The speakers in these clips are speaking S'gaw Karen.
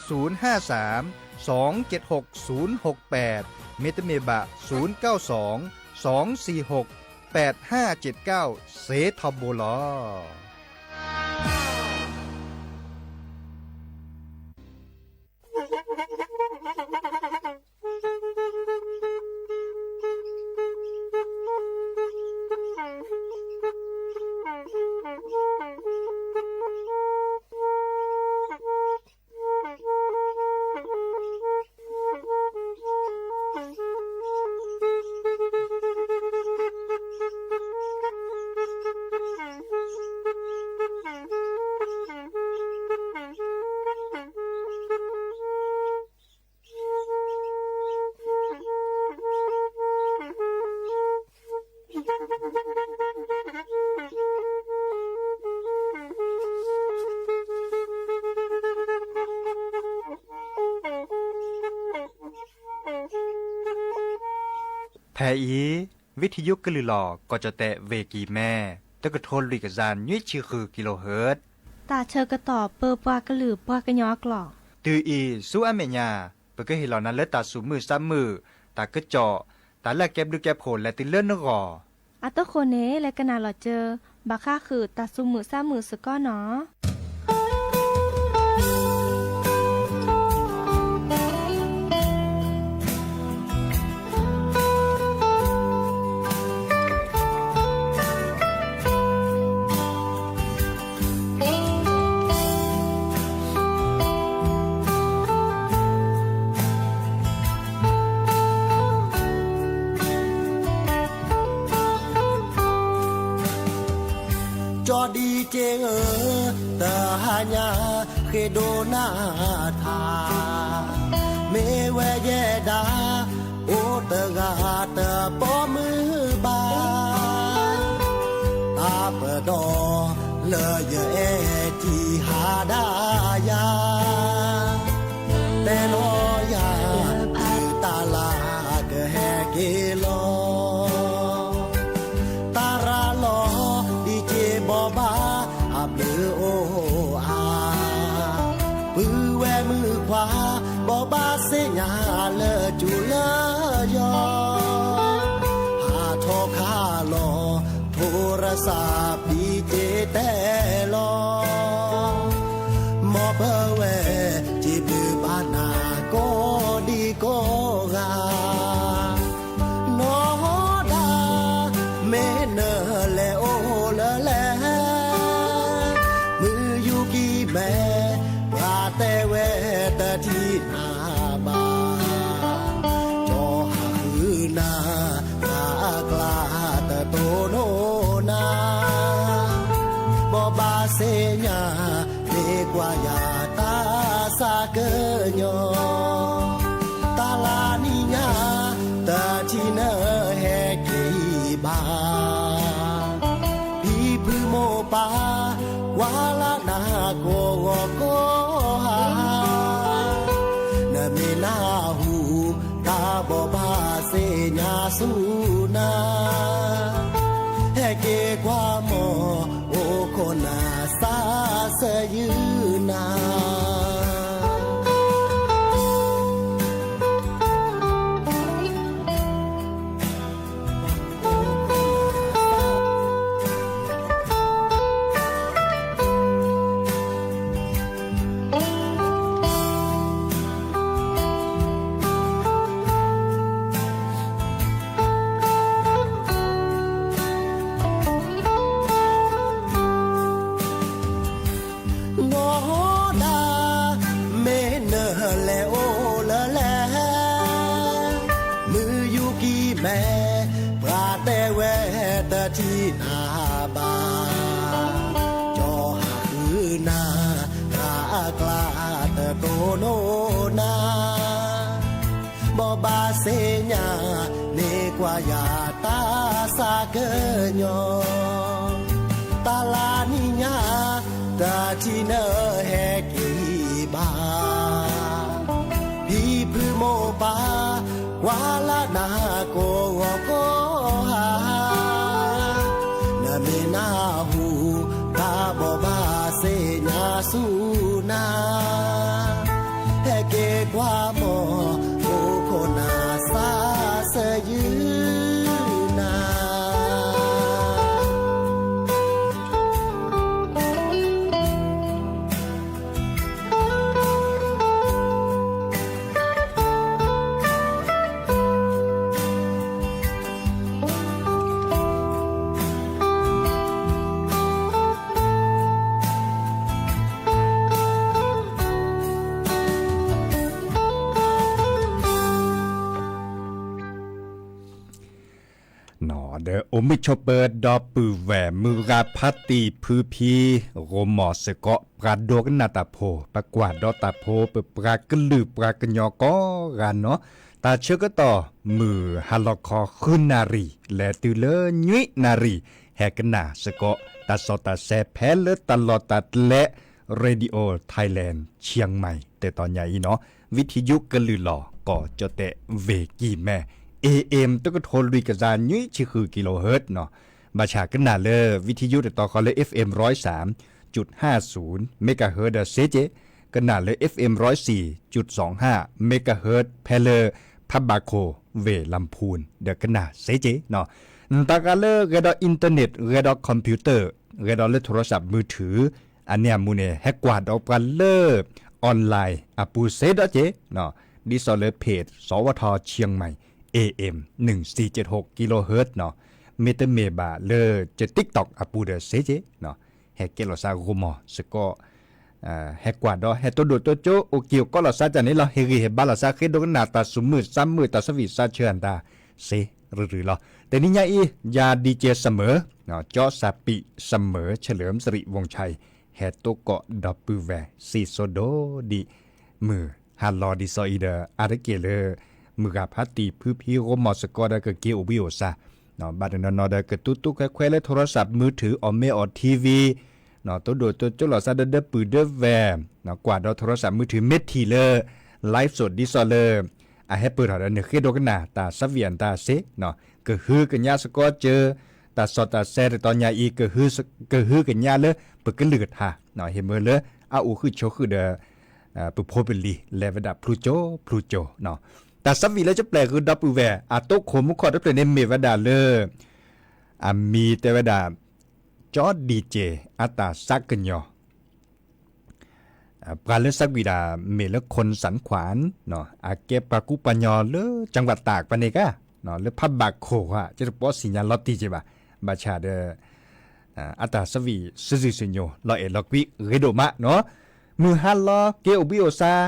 သုၣ် မ့တမ့ၢ်ဘၣ် သုၣ် ကၠၢဝ်း သွင် သီၣ် ပၠး စ့ထီဘိလီၤ. ဖဲအံၤ ဝံထံယိကလုၢ်လီၤ ကီၢ်ကၠီၣ်တဲၣ် ဝ့ၢ်ကံၤမဲ တကထိလွံၢ်ကယၤနွံဆံဃု kilohertz တၢ်ဆၢကတီၢ်ပၢပှၤကလုာ်ပှၤကညီအကျိာ်. တုၤအံၤဆူအမဲာ်ညါ ပကဟ့ၣ်လီၤနၤလၢတၢ်သူၣ်မုာ်သးမုာ်, တၢ်ကစီၣ်, တၢ်လၢအကဲဘျုးကဲဖှိၣ်လဲၤတုၤလၢနဂီၢ်. အဃိန့ၣ် လဲၤကနၣ်လီၤစၢၤ ဘၣ်ဃးဃုာ်တၢ်သူၣ်မုာ်သးမုာ်စ့ၢ်ကီးနီၤ. ကၠီဒံက့ဧၢ, တဟါညါ ဃ့ဒိးနၤထါ, မ့ၢ်ဝဲယဲဒၣ် အိၣ်တဂၤတပိာ်မုၢ်ဘၣ်, တၢ်ပဒီလၢယအဲၣ်တံၤဟးဒၣ်ယၤ, တဲလီၤယၤ တၢ်လၢကဟဲက့ၤလီၤ. တၢ်ရၤလီၤဒံးက့ဘိးဘၣ်အဘျုးအိၣ်အါ, ပုၢ်ဝဲၢ်မုၣ်ခွါ ဘိးဘၣ်သ့ၣ်ညါလၢကၠူလၢယီၤ, ဟးထီၣ်ခးလီၤ ထိရစၢ်ပံက့တဲလီၤ, မ်ပဝဲက့ၤဘျုးဘၣ်နၤကိးဒံကိးဂၤ နီၢ်ဒၣ် မ့ၢ်နလဲၤအိၣ်လၢလဲၣ်, မုၢ်ယူၤကံၤမဲ ပှၤတဲဝဲတထံၣ်နၤဘၣ်, ကၠီဟးဃုနၤ တၢ်အကျါတတိၢ်နီၢ်နၤ, ဘိးဘၣ်သ့ၣ်ညါ မ့ၢ်ကွၢ်ယၤတၢ်သးကညီၤ, တၢ်လၢနံၤညါ တထံၣ်နဟဲက့ၤဘၣ်, ဖံဖုမိၢ်ပၢ် ကွၢ်လၢနၤကိးဂီၤကိးဟါ, နမ့ၢ်နၢ်ဟူ တၢ်ဘိးဘၣ်သ့ၣ်ညါဆူနၤ, ဟဲက့ၤကွၢ်မီၢ် အိၣ်ခိးနၤသးစၢ်ယုၢ်နၤ. နီၢ်ဒၣ် မ့ၢ်နလဲၤအိၣ်လၢလဲၣ်, မုၢ်ယူၤကံၤမဲ ပှၤတဲဝဲတထံၣ်နၤဘၣ်, ကၠီဟးဃုနၤ တၢ်အကျါတတိၢ်နီၢ်နၤ, ဘိးဘၣ်သ့ၣ်ညါ မ့ၢ်ကွၢ်ယၤတၢ်သးကညီၤ, တၢ်လၢနံၤညါ တထံၣ်နဟဲက့ၤဘၣ်, ဖံဖုမိၢ်ပၢ် ကွၢ်လၢနၤကိးဂီၤကိးဟါ, နမ့ၢ်နၢ်ဟူ တၢ်ဘိးဘၣ်သ့ၣ်ညါဆူနၤ, ကွၢ်မိၢ် အိၣ်ခိၣ်နၤ စးဆၢယုၢ်နၤ ဒီးအိၣ်မုာ်ဆိးပၢၤ ဒီပုၢ်ဝဲၢ် မုၢ်ဂၤဖးတံၢ်ဖုဖံ ဂီၢ်မီၢ်စ့ၢ်ကီး ပှၤဒိကနၣ်တၢ်ဖိ ပှၤကွၢ်ဒီးတၢ်ဖိ ပပှၤကလုာ်ပှၤကညီကိးဂၤနီၤ, တၢ်ဆၢကတီၢ် မုၢ်ဟါလီၤခီဃုနၣ်ရံၣ် လဲၤတုၤလၢနွံနၣ်ရံၣ် ဟဲကနၣ်စ့ၢ်ကီး တၢ်စီတၢ်ဆှံဖဲလၢတၢ်လီၢ်တၢ်ကျဲ Radio Thailand Chiang Mai တတီၤညါအံၤနီၤ, ဝံထံယုကလုၢ်လီၤ ကီၢ်ကၠီၣ်တဲၣ် ဝ့ၢ်ကံၢ်မဲ A M တကထိလွံၢ်ကယၤနွံဆံဃု kilohertz နီၤ, ဘၣ်ဆၣ်ကနၣ်လၢ ဝံထံယုတတီၤဃီလၢ F M ร้อยสามจุดห้าศูนย์ megahertz ဒီးစ့က့, ကနၣ်လၢ F M ร้อยสี่จุดสองห้า megahertz ဖဲလၢ พระบาโค ဝ့ၢ်ลำพูน ဒီးကနၣ်စ့က့နီၤ, နတၢ်ဂၤလၢဂဲၤဒီး internet ဂဲၤဒီး computer ဂဲၤဒီးလၢ โทรศัพท์มือถือ အန့ၣ်အမူးန့ၣ် ဟဲကွၢ်ဒီးပှၤလၢ online အပူၤစ့ဒီးက့နီၤ, ဒ်သိးလၢ page สวท เชียงใหม่ A M หนึ่งสี่เจ็ดหก kilohertz နီၤ, မ့တမ့ၢ်ဘၣ်လၢ TikTok အပူၤဒီးစ့က့နီၤ, ဟဲကဲလီၤစးဂီၢ်မီၢ်စ့ၢ်ကီး ဟဲကွၢ်ဒီးဟဲတိၢ်ဒိၣ်တိၢ်ကၠိ အိၣ်က့ၤအိၣ်ကီးလီၤစးတၢ်န့ၣ်လီၤ, ဟ့ၣ်ဂံၢ်ဟ့ၣ်ဘါလီၤစး ဃ့ဒိကနၣ်တၢ်သူၣ်မုာ်သးမုာ် တၢ်ဆၢဝံၣ်စးဆၢအတၢ် စ့ရရလီၤ. တနံၤညါအံၤ ယၤ DJ Summer ကၠီစၢ်ပံး Summer เฉลิมสิริวงศ์ชัย ဟဲတိၢ်ကီးဒီပုၢ်ဝဲၢ် စံၣ်စိဒိၣ်ဒံး မုၢ်ဟါလီၤဒ်သိးအံၤဒီး အါတက့ၢ်လၢ မုၢ်ဂၤဖးတံၢ်ဖုဖံဂီၢ်မီၢ်စ့ၢ်ကီးဒီး ကက့ၤအိၣ်ဘှံးအိၣ်ဆၣ် ဘၣ်တနီၤနီၤဒီး ကတူၢ်တူၢ်ခွဲးခွဲးလၢ โทรศัพท์มือถือ အီၣ်မ့ၢ်အီၣ် T V တိၢ်ဒိၣ်တိၢ်ကၠိလီၤစးဒီး ဒီပုၢ်ဒီဝဲၢ် ကွၢ်ဒီး โทรศัพท์มือถือ မ့ၢ်ထံၣ်လၢ live စ့ၢ် ဒ်သိးလၢ အဟဲပၢၢ်ထီၣ်ဒီး နဃ့ဒိကနၣ်တၢ်ဆၢဝံၣ်အတၢ်စ့နီၤ, ကဟုကညးစ့ၢ်ကီးစၢၤ တၢ်စီတၢ်ဆှံတတီၤညါအံၤ ကဟုကညးလၢပကလုၢ်ကထါ ဟ့ၣ်မၢလၢအအိၣ်ဃုာ်ဆိးဃုာ်ဒီး ပဖိပလံၤ လဲၤဝဲဒၣ်ဖျူကၠိဖျူကၠိနီၤ, တၢ်ဆၢဝံၣ်လၢကပျဲၢ်ဃုာ်ဒီပုၢ်ဝဲၢ် အတိခိၣ်မူခိၣ်တဖျၢၣ်န့ၣ် မ့ၢ်ဝဲဒၣ်လၢ အမံၤတဲဝဲဒၣ် ကၠီဒံၣ်က့ၣ် အတၢ်စးကညီၤ ပှၤလၢစးကွံာ်ဒၣ် မ့ၢ်လၢ คนสันขวาน အကဲပှၤကူပှၤညီလၢ จังหวัดตาก ပှၤန့ၣ်ကါ လၢဖးဘးခိၣ်ဧါ ကတပီၣ်စံၣ်ညါလီၤတံၢ်က့ဘၣ်, ဘၣ်ဆၣ်ဒီး အတၢ်ဆၢဝံၣ်စုာ်စုာ်စုာ်ညိ လီၤအဲၣ်လီၤကွံဂ့ၤဒိၣ်မးနီၤ, မုၢ်ဟါလီၤက့ၤအိၣ်ဘှံးအိၣ်ဆၣ်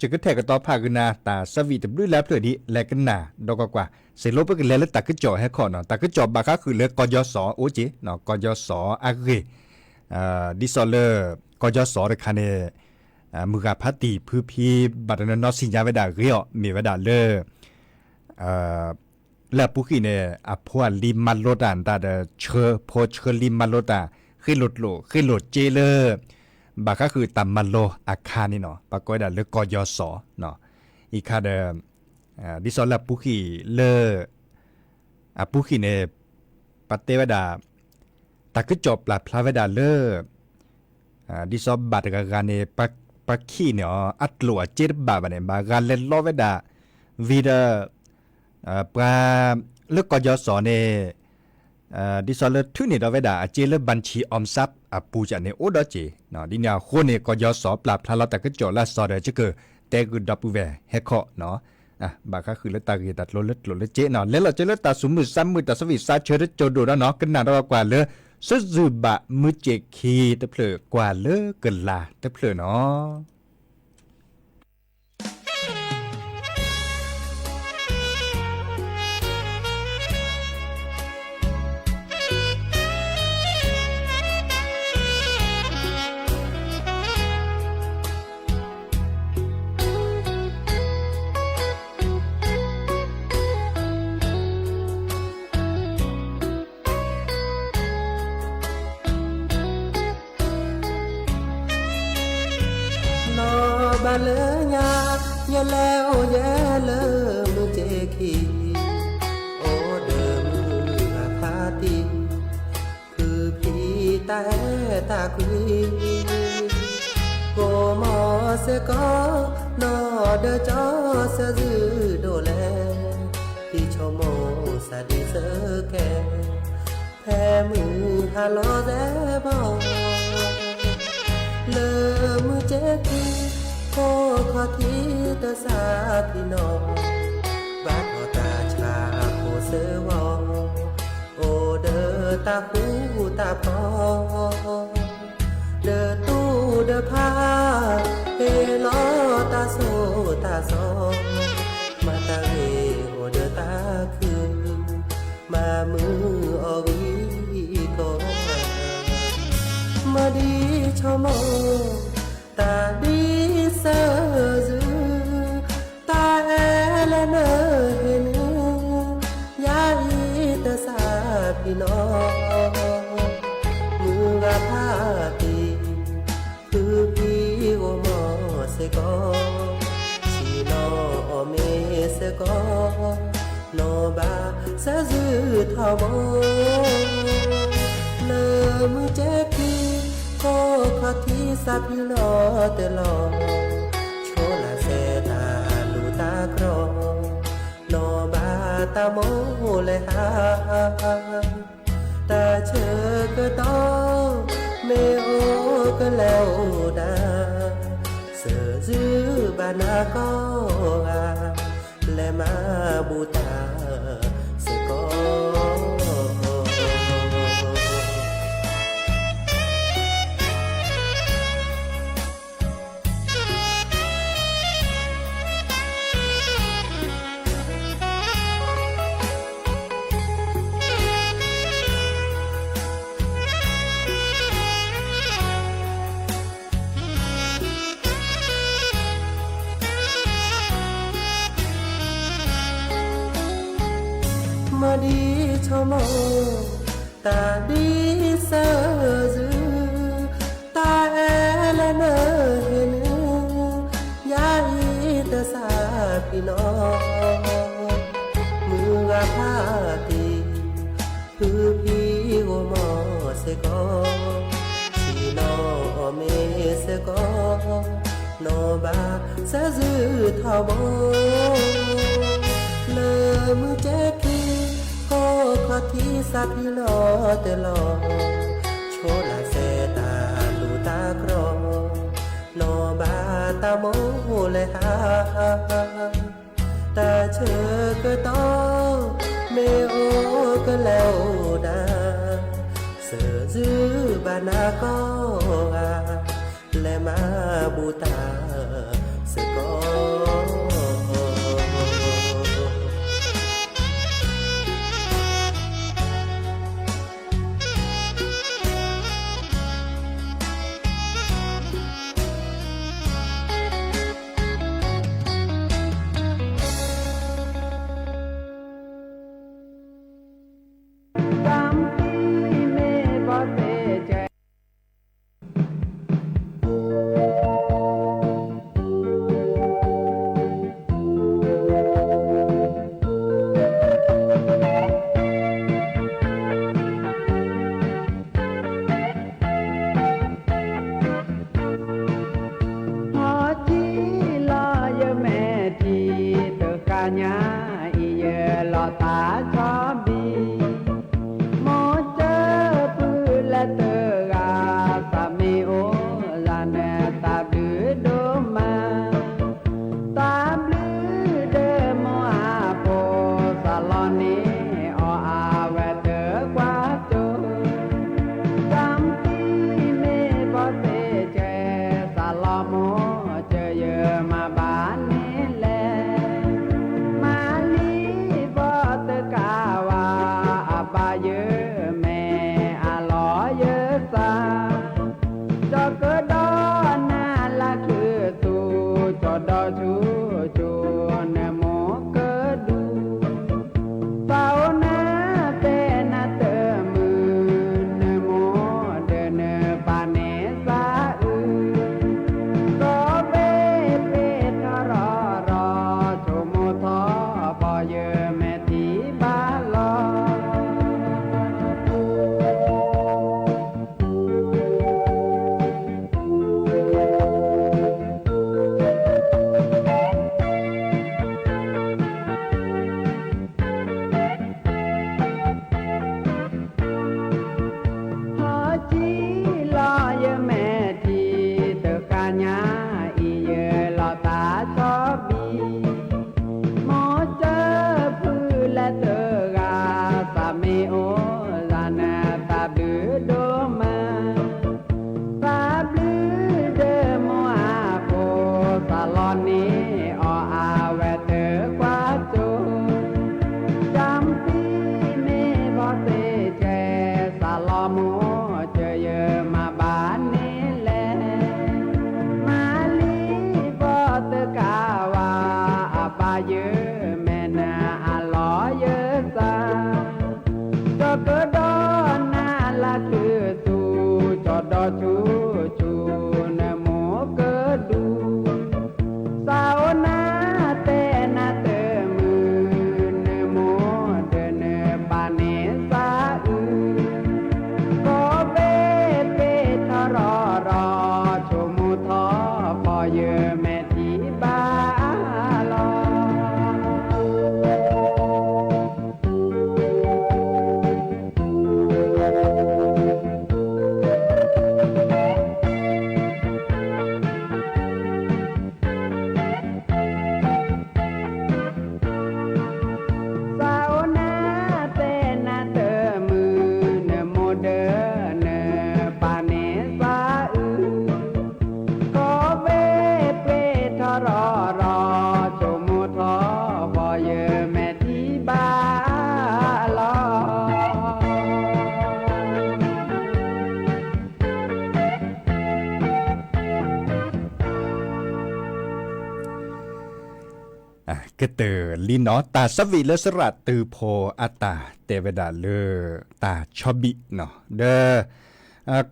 ယကထဲၣ်ကတီၤဖးဂ့ၤနၤ တၢ်ဆၢဝံၣ်တဘျုးလၢ်ဖျၢၣ်ဒ် လဲၤကနၣ်ဒီးကွၢ်ကွၢ်, စ့ၢ်လီၤပကလဲၤလၢတၢ်ကစီၣ်ဟဲခီနီၤ, တၢ်ကစီၣ်ဘၣ်ဃးဃုာ်လၢ ကီၢ်ကၠီစီၤ အိၣ်က့နီၤ, ကီၢ်ကၠီစီၤအဂ့ၢ် ဒ်သိးလၢ ကီၢ်ကၠီစီၤတခါန့ၣ် မုၢ်ဂၤဖးတံၢ်ဖုဖံ ဘၣ်တနီၤနီၤစံၣ်ညါဝဲဒၣ်ဂ့ၤအီၤ မ့ၢ်ဝဲဒၣ်လၢ လၢအပူၤကွံာ်န့ၣ် အဖိအလံၤမၤလိတၢ်တၢ်ဒီး ဆှၢဖိဆှၢလံၤမၤလိတၢ် ဃ့လိာ်ကျိာ်ဃ့လိာ်စ့လၢ ဘၣ်ဃးဃုာ်တၢ်မၤလိအခါန့ၣ်နီၤ, ပှၤကိးဝဲဒၣ်လၢကီၢ်ကၠီစီၤ, အံၤခါဒီး ဒ်သိးလၢအပူၤကွံာ်လၢ အပူၤကွံာ်န့ၣ် ပတဲဝဲဒၣ် တၢ်ကစီၣ်ပျၢ်ဖျါဝဲဒၣ်လၢ ဒ်သိးဘၣ်တဂၤဂၤန့ၣ် ပှၤခံးန့ၣ် အကျိာ်အစ့တဘၣ်ဘၣ်န့ၣ် ဘၣ်ဂၤလဲၤလီဝဲဒၣ် ဝံၤဒီး ပှၤလၢကီၢ်ကၠီစီၤန့ၣ် ဒ်သိးလၢထုးန့ၢ်ဒီးဝဲဒၣ်အစ့လၢ บัญชีออมทรัพย์ အပူၤန့ၣ် အိၣ်ဒီးစ့ၢ်, ဒ်န့ၣ်အဃိန့ၣ် ကီၢ်ကၠီစီၤပျၢ်ဖျါလီၤတၢ်ကစီၣ်လၢအစီၤဒီး ယကတဲဂုာ်ဒီပုၢ်ဝဲၢ်ဟဲခီနီၤ, ဘၣ်ဃးဃုာ်လၢတၢ်ဂ့ၢ်တၢ်ကျိၤလၢကျိာ်လၢစ့နီၤ, လဲၤလီၤစၢၤလၢတၢ်သူၣ်မုာ်သးမုာ် တၢ်ဆၢဝံၣ်သးဆၢတကၠိၤဒိၣ်ဒီးနီၤ, ကနၣ်ဒီးကွၢ်လၢ စုစ့ၣ်ဘၣ်မုၢ်စ့ၣ်ခံတဖျၢၣ် ကွၢ်လၢကလၤတဖျၢၣ်နီၤ. နီၢ်ဘၣ်လၢညါ ယလဲၤအိၣ်ယဲလၢမုၢ်စ့ၣ်ခံ, အိၣ်ဒီးမုၢ်ဂၤဖးတံၢ် ဖုဖံတၢ်အဲၣ်တၢ်ကွံ, ကိးမီၤစ့ၢ်ကီး နီၢ် ဒီးကၠီဆၢဇုၣ်ဒိၣ်လဲၣ်, ဒ်ဆိကမိၣ်စၢ်ဒ်စၢကဲ, ဖဲမုၢ်ဟါလီၤစဲဘီ, လၢမုၢ်ကဲခံ, ဖိခီၣ်ထံးတစးဖံးနီၣ်, ဘၣ်ထီၣ်တၢ်ဆါဖိစၢဝီၤ, အိၣ်ဒီးတၢ်ဃူတၢ်ဖိး ဒီးတူၢ်ဒီးဖး, ဟ့ၣ်လီၤတၢ်ဆိၣ်တၢ်ဆီ, မၤတၢ်ဂ့ၤအိၣ်ဒီးတၢ်ခု, မၤမုာ်အီၤဂံၢ်ကီ, မၤဒ်ဆိကမိၣ်, တၢ်ဒ်စၢၤစု, တၢ်အဲၣ်လၢနဟ့ၣ်နုၤ, ယၤအံၤတစးဖံးနီၣ်, မုၢ်ဂၤဖးတံၢ်, ဖုဖံဂီၢ်မီၢ်စ့ၢ်ကီး, ဆံးနီၣ်အီၣ်မ့ၤစ့ၢ်ကီး, နီၢ်ဘၣ်စၢၤစုထီဘိ, လၢမုၢ်ကဲခံ, ဖိခီၣ်ထံးစးဖံးလီၤတလီၤ, ဆိလၢစဲတၢ်လူၢ်တၢ်ကြီ, နီၢ်ဘၣ်တၢ်မိၣ်လဲၤဟါ, တၢ်ဆၢကတီၢ်, မ့ၢ်အိၣ်ကလဲၤအိၣ်ဒၣ်, စၢၤစုဘၣ်နၤကိးဂၤ, လဲၤမၤဘူၣ်တၢ်စ့ၢ်ကီး. မၤဒ်ဆိကမိၣ်, တၢ်ဒ်စၢၤစု, တၢ်အဲၣ်လၢနဟ့ၣ်နုၤ, ယၤအံၤတစးဖံးနီၣ်, မုၢ်ဂၤဖးတံၢ်, ဖုဖံဂီၢ်မီၢ်စ့ၢ်ကီး, ဆံးနီၣ်အီၣ်မ့ၤစ့ၢ်ကီး, နီၢ်ဘၣ်စၢၤစုထီဘိ, လၢမုၢ်ကဲခံ, ဖိခီၣ်ထံးစးဖံးလီၤတလီၤ, ဆိလၢစဲတၢ်လူၢ်တၢ်ကြီ, နီၢ်ဘၣ်တၢ်မိၣ်လဲၤဟါ, တၢ်ဆၢကတီၢ်, မ့ၢ်အိၣ်ကလဲၤအိၣ်ဒၣ်, စၢၤစုဘၣ်နၤကိးဂၤ, လဲၤမၤဘူၣ်တၢ်စ့ၢ်ကီး. ဟီၣ်ထံလီၤယမဲာ်ထံ, တဃၣ်ညါအံၤ ယလီၤသးဆီဘံ, မိၢ်ကၢပုၢ်လၢတဂၤ, သးမ့ၢ်အိၣ်လၢနသးဘျုးဒိၣ်မး, သးဘျုးဒီးမိၢ်အဖိ, သးလီန့ၢ်အီၤအဝဲတကွၢ်စိ, သးမ့ၢ်ဘီသ့ၣ်ကဲ, သးလီမိၢ်ကၢယမၤဘၣ်န့ၣ်လဲၣ်, မၤလံဘီတကးဝါ, အဘၣ်ယမဲာ်အလီၢ်ယသး, ကၠီကဒီးနၤလၢခုသူ, ကၠီဒီဆူကၠိနမိၢ်ကဒူ, သးအိၣ်နၤဖဲနၤတမုာ်, နမိၢ်ဒီးနပၢ်န့ၣ်သးအုး, ကီၢ်ဘ့ၣ်ဘ့ၣ်ထီၣ်ရီၣ်ရီၣ်, ဆိကမိၣ်ထီၣ်ဘီယမဲာ်ထံဘၣ်လီၤ. န့ၣ်အီၤအဝဲတကွၢ်စိ, တၢ်မံမ့ၢ်ဘီသ့ၣ်ကဲ, စးလီၤမိၢ်ကၢယမၤဘၣ်န့ၣ်လဲၣ်, မၤလံဘီသကၤဝါ, အဘၣ်ယမဲာ်နၤအလီၤယသး ကကဒီးနၤလၢထူၣ်ထူၣ်, ကဒီးထူၣ်ထူၣ်နမိၢ်ကဒူ, သးအိၣ်နၤတဲနၤတမုာ်, နမိၢ်ဒီးနပၢ်န့ၣ်သးအုး, ကီဘ့ၣ်ပ့ၤထီၣ်ရီၣ်ရီၣ်, ဆိကမိၣ်ထီၣ်ဖီယမဲာ်ထံဘၣ်လီၤ. သးအိၣ်နၤတဲနၤတမုာ်, နမိၢ်ဒီးနပၢ်န့ၣ်သးအုး, ကီဘ့ၣ်ပ့ၤထီၣ်ရီၣ်ရီၣ်, ဆိကမိၣ်ထီၣ်ဖီယမဲာ်ထံဘၣ်လီၤ. ကတၢၢ်လံနီၤ တၢ်ဆၢဝံၤလၢစရၣ်တုဖိအတၢ်တဲဝဲဒၣ်လၢ တၢ်ဆီဘံၣ်နီၤ ဒီး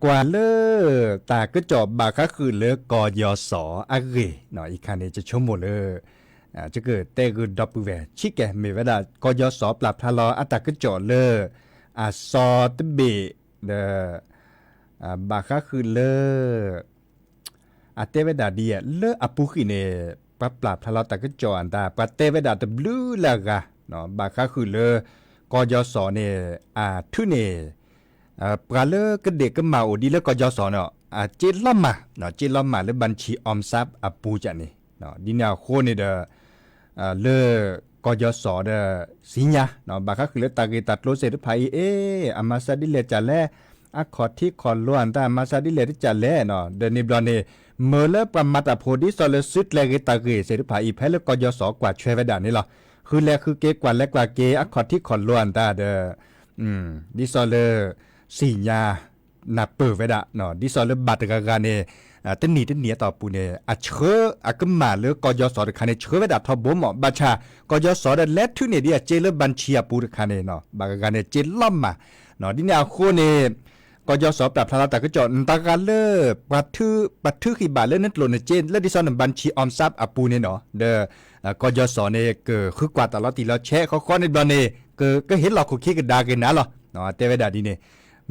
ကွၢ်လၢ တၢ်ကစီၣ်ဘၣ်ဃးဃုာ်လၢကီၢ်ယီၤစီၤအဂ့ၢ်နီၤ အံၤခါန့ၣ် ယဆိကမိၣ်လၢ ယကတဲဂုာ်ဒီပုၢ်ဝဲၢ် ဆံးကဲ မ့ၢ်ဝဲဒၣ်ကီၢ်ယီၤစီၤပျၢ်ဖျါလီၤအတၢ်ကစီၣ်လၢ အစီတဘ့ၣ် ဒီး ဘၣ်ဃးဃုာ်လၢ အတဲဝဲဒၣ်ဒ်အံၤလၢအပူၤဃံာ်န့ၣ် ပှၤပျၢ်ဖျါလီၤတၢ်ကစီၣ်အတၢ် ပှၤတဲဝဲဒၣ်တဘျုးလၢအဂၤ ဘၣ်ဃးဃုာ်လၢ ကီၢ်ယီၤစီၤန့ၣ် အထုးန့ၢ် ပှၤလၢကဒ့ၣ်ကမၣ်အိၣ်ဒ်လၢကီၢ်ယီၤစီၤန့ၣ် အစ့လီၤမၢ် စ့လီၤမၢ်လၢ ဘၣ်ဆံး အီၣ်စၣ် အပူၤကန့ၣ် ဒ်န့ၣ်အဃိန့ၣ်ဒီး လၢ ကီၢ်ယီၤစီၤဒီး စံညါ ဘၣ်ဃးဃုာ်လၢတၢ်ဂ့ၢ်တၢ်ကျိၤသ့ၣ်တဖၣ်အံၤ အ့ အမၤစၢ်ဒ်လဲၣ်ကလဲၣ် အခီၣ်ထံးခီၣ်လိအတၢ် အမၤစၢ်ဒ်လဲၣ်တကလဲၣ် ဒီးန့ၣ်ဘျီန့ၣ် မၢလၢပှၤမၤတၢ်ဖိဒ်သိးလၢစုကျဲၤဂ့ၤတၢ်ဂ့ၢ်သ့ၣ်တဖၣ်အံၤ ဖဲလၢကီၢ်ယီၤစီၤကွၢ်ထွဲဝဲဒၣ်န့ၣ်လီၤ. ဃုလဲၤဃုက့ၤကွၢ်လဲၤကွၢ်က့ၤ အခီၣ်ထံးခီၣ်လိအတၢ်ဒီး ဒ်သိးလၢ စံညါ နၢ်ပၢၢ်ဝဲဒၣ် ဒ်သိးလၢဘၣ်တဂၤဂၤန့ၣ် တနံၣ်တနံၣ်အတီၢ်ပူၤန့ၣ် အဆှၢအကမၣ်လၢကီၢ်ယီၤစီၤတခါန့ၣ် ဆှၢဝဲဒၣ်ထီဘိမး ဘၣ်ဆၣ် ကီၢ်ယီၤစီၤဒီးလဲၤထုးန့ၢ်ဒ်အစ့လၢ ဘၣ်ဆံး အပူၤတခါန့ၣ် ဘၣ်ဂၤဂၤန့ၣ် စ့လီၤမၢ် ဒ်န့ၣ်အဃိန့ၣ် ကီၢ်ယီၤစီၤပျၢ်ဖျါလီၤတၢ်ကစီၣ် နတၢ်ဂၤလၢ ပှၤထုးဃံးဘၣ်လၢနကျိၣ်နစ့လၢဒ်သိးန ဘၣ်ဆံး အီၣ်စၣ် အပူၤန့ၣ်နီၤ ဒီး ကီၢ်ယီၤစီၤန့ၣ် ကဃုကွၢ်တၢ်လီၤတံၢ်လီၤဆဲး ဃီဃီန့ၣ်ဘျီန့ၣ် ကဟ့ၣ်လီၤခိၣ်ခံကဒါက့ၤနၤလီၤ တဲဝဲဒၣ်ဒ်န့ၣ်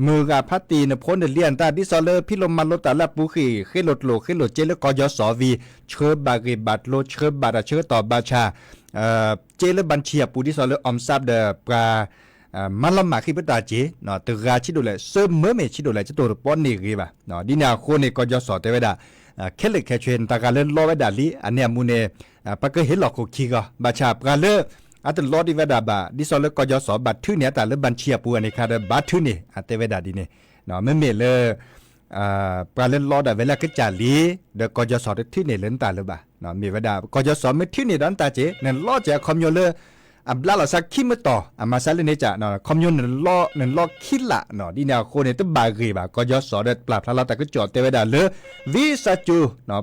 မုၢ်ဂၤဖါတံၢ်နဖိနလံၤအတၢ် ဒ်သိးလၢဖံးလိမၤလိတၢ်လၢအပူၤဃံာ် ဃ့လိာ်ကျိၣ်ဃ့လိာ်စ့လၢကီၢ်ယီၤစီၤဝံၤ ဆှၢဘၣ်ဂ့ၢ်ဘၣ်ကျိၤ ဆှၢဘၣ်တၢ်ဆၢကတီၢ်ဘၣ်ဆၣ် စ့လၢ ဘၣ်ဆံး အပူၤ ဒ်သိးလၢ အီၣ်စၣ် ဒီးပှၤ မၤလီၤမၢ်ဃံးပတၢ်စ့ တဂၤဆံးဒိၣ်လဲၣ် စၢမၢမ့ၢ်ဆံးဒိၣ်လဲၣ် ကတိၤတပီန့ၢ်ဂ့ၤဘၣ် ဒ်န့ၣ်အဃိန့ၣ် ကီၢ်ယီၤစီၤတဲဝဲဒၣ် ခဲလၢာ်ခဲဆ့ နတၢ်ဂၤလၢလီဝဲဒၣ်လံ အန့ၣ်အမူန့ၣ် ပကဟ့ၣ်လီၤခိၣ်ခံဂီၢ် ဘၣ်ဆၣ်ပှၤလၢ အတလီဒံးဝဲဒၣ်ဘၣ် ဒ်သိးလၢကီၢ်ယီၤစီၤဘၣ်ထုးန့ၢ်အတၢ်လၢ ဘၣ်ဆံး အပူၤအန့ၣ်ခါဒီး ဘၣ်ထုးန့ၢ် အတဲဝဲဒၣ်ဒ်န့ၣ် မ့မ့ၢ်လၢ ပှၤလၢလီဒၣ်ဝဲလၢအကစၢ်လံ ဒီးကီၢ်ယီၤစီၤတထုးန့ၢ်လၢနတၢ်လၢၤဘၣ် မ့ၢ်ဝဲဒၣ် ကီၢ်ယီၤစီၤမ့ၢ်ထုးန့ၢ်ဒီးနတၢ်စ့ နလီစ့အခီပညီလၢ အဘျါလီၤဆါခံမုၢ်တီၢ် အမၤစၢ်လၢန့ၣ်က ခီပညီ နလီခံလး ဒ်န့ၣ်အဃိန့ၣ် တဘၣ်ဂ့ၢ်ဘၣ် ကီၢ်ယီၤစီၤဒီးပျၢ်ဖျါလီၤတၢ်ကစီၣ်တဲဝဲဒၣ်လၢ ဝံစၢ်ကၠိ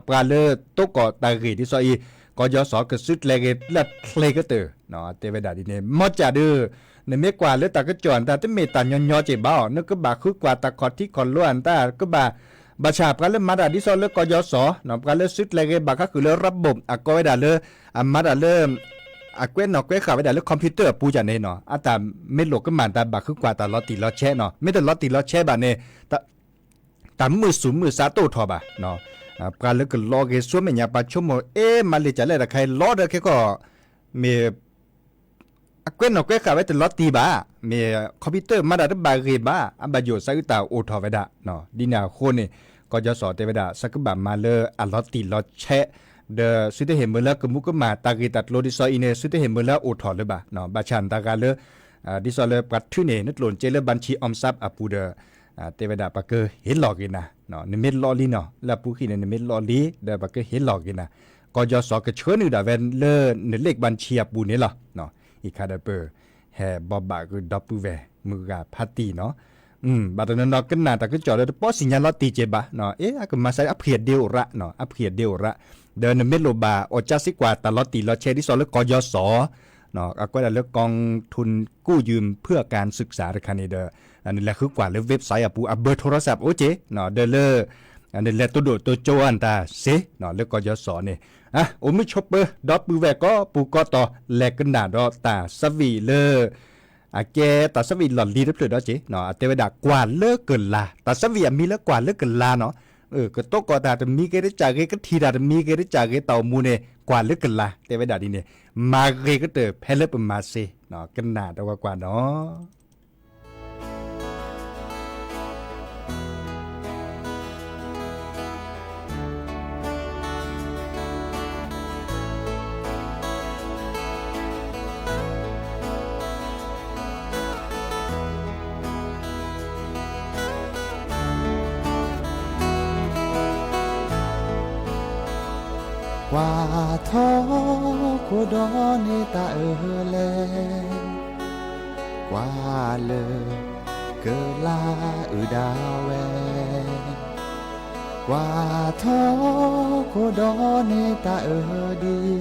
ပှၤလၢတိကိးတၢ်ဂ့ၢ်ဒ်သိးအံၤ ကီၢ်ယီၤစီၤကစုကျဲၤဂ့ၤလၢချ့ကတၢၢ် တဲဝဲဒၣ်ဒ်န့ၣ် မ့ၢ်ကဒီး နမ့ၢ်ကွၢ်လၢတၢ်ကစီၣ်အတၢ် တမ့ၢ်တၢ်ညီညီက့ၤဘၣ်အီၤ နကဘၣ်ဃုကွၢ်တၢ်ခီၣ်ထံးခီၣ်လိအတၢ် ကဘၣ် ဘၣ်ဆၣ်ပှၤလၢမၤတၢ်ဒ်သိးလၢကီၢ်ယီၤစီၤ ပှၤလၢစုကျဲၤဂ့ၤဘၣ်ဃးဃုာ်လၢ ရဘိၣ် အကိးဝဲဒၣ်လၢ အမၤတၢ်လၢ အကွဲးနီၣ်ကွဲးဃာ်ဝဲဒၣ်လၢ computer အပူၤကန့ၣ်နီၤ အတၢ်မ့ၢ်လိာ်ကမၣ်တၢ်ဘၣ်ဃုကွၢ်တၢ်လီၤတံၢ်လီၤဆဲးနီၤ မ့ၢ်တလီၤတံၢ်လီၤဆဲးဘၣ်န့ၣ် တၢ်မုာ်သူၣ်မုာ်သးတအိၣ်ထီၣ်ဘၣ် ပှၤလၢကလီဂ့ၤဆူမဲာ်ညါ ပှၤဆိကမိၣ် အ့ မၤလ့ၤကလဲၣ်တခါအံၤ လီဒီးခဲကီၢ် မ့ၢ် အကွဲးနီၣ်ကွဲးဃာ်ဝဲတလီၤတံၢ်ဘၣ်, မ့ၢ် computer မၤတၢ်တဘၣ်ဂ့ၤဘၣ်, အဘၣ်ယိၣ်သးအုးတၢ်အိၣ်ထီၣ်ဝဲဒၣ်, ဒ်န့ၣ်အဃိန့ၣ် ကီၢ်ကၠီစီၤတဲဝဲဒၣ် သးကဘၣ်မၤလၢအလီၤတံၢ်လီၤဆဲး, ဒီးသုတဟ့ၣ်မုာ်လၢကမူကမၣ်တၢ်ဂ့ၢ်တၢ်ကျိၤဒ်သိးအံၤန့ၣ် သုတဟ့ၣ်မုာ်လၢအအိၣ်ထီၣ်လၢၤဘၣ်, ဘၣ်ဆၣ်နတၢ်ဂၤလၢ ဒ်သိးလၢပှၤထုးန့ၢ် နကျိၣ်နစ့လၢ ဘၣ်ဆံး အီၣ်စၣ် အပူၤဒီး တဲဝဲဒၣ် ပကဟ့ၣ်လီၤက့ၤနၤ, နမ့ၢ်လီလံနီၤ လၢအပူၤဃံန့ၣ် နမ့ၢ်လီလံ ဒီးပကဟ့ၣ်လီၤက့ၤနၤ, က ကီၢ်ကၠီစီၤကဆှၢနုာ်ဒၣ်ဝဲလၢနလံာ်ကဘၣ်ဆံးအပူၤန့ၣ်လီၤ. အံၤခါဒီးပဟဲဘိးဘၣ်ကဒီပုၢ်ဝဲၢ်မုၢ်ဂၤဖးတံၢ်နီၤ, ဘၣ်တနီၤနီၤကနၣ်တၢ်ကစီၣ်ဒီးတပီၢ်စံၣ်ညါလီၤတံၢ်ကဲဘၣ်, အ့ အကမၤစၢ်အဖှံၣ်အဒ့အိၣ်ရၣ်, အဖှံၣ်အဒ့အိၣ်ရၣ်, ဒီးနမ့ၢ်လိၣ်ဘၣ်အီၣ်ကၠၢစ့ကွၢ်တၢ်လီၤတံၢ်လီၤဆဲးဒ်သိးလၢကီၢ်ကၠီစီၤ အကွဲးဒၣ်လၢ กองทุนกู้ยืมเพื่อการศึกษา တခါန့ၣ်ဒီး နလဲၤဃုကွၢ်လၢ website အပူၤ အဘၢထိရၢစးအိၣ်က့ၤ, ဒီးလၢ နလဲၤတိၢ်ဒိၣ်တိၢ်ကၠိအီၤနတၢ်စ့ လၢကီၢ်ကၠီစီၤန့ၣ်, အိၣ်မုာ်ဆိးပၢၤ ဒီပုၢ်ဝဲၢ်ကိးပူၤကိးတီၤ လဲၤကနၣ်ဒီးတၢ်ဆၢဝံၣ်လၢ အကဲတၢ်ဆၢဝံၣ်လီၢ်လံၤတဖျၢၣ်ဒီးက့ၤ, အတဲဝဲဒၣ်ကွၢ်လၢကလၤ, တၢ်ဆၢဝံၣ်အမံၤလၢကွၢ်လၢကလၤနီၤ, ကတိၤကီၢ်တၢ်တမံၤဂ့ၤတစၢ်ဂ့ၤ ကထံၣ်တၢ်တမံၤဂ့ၤတစၢ်ဂ့ၤ တၢ်အိၣ်မူန့ၣ် ကွၢ်လၢကလၤ တဲဝဲဒၣ်ဒ်န့ၣ်, မၤဂ့ၤကတၢၢ်ဖဲလၢပမၤစ့, ကနၣ်ဒီးကွၢ်ကွၢ်နီၤ. ကွၢ်ထီၣ်ခိၣ်ဒီးန့ၢ်တၢ်အၢလဲၣ်, ကွၢ်လၢကလၤအုၣ်ဒၣ်ဝဲ, ကွၢ်ထီၣ်ခိၣ်ဒီးန့ၢ်တၢ်အၢဒံး,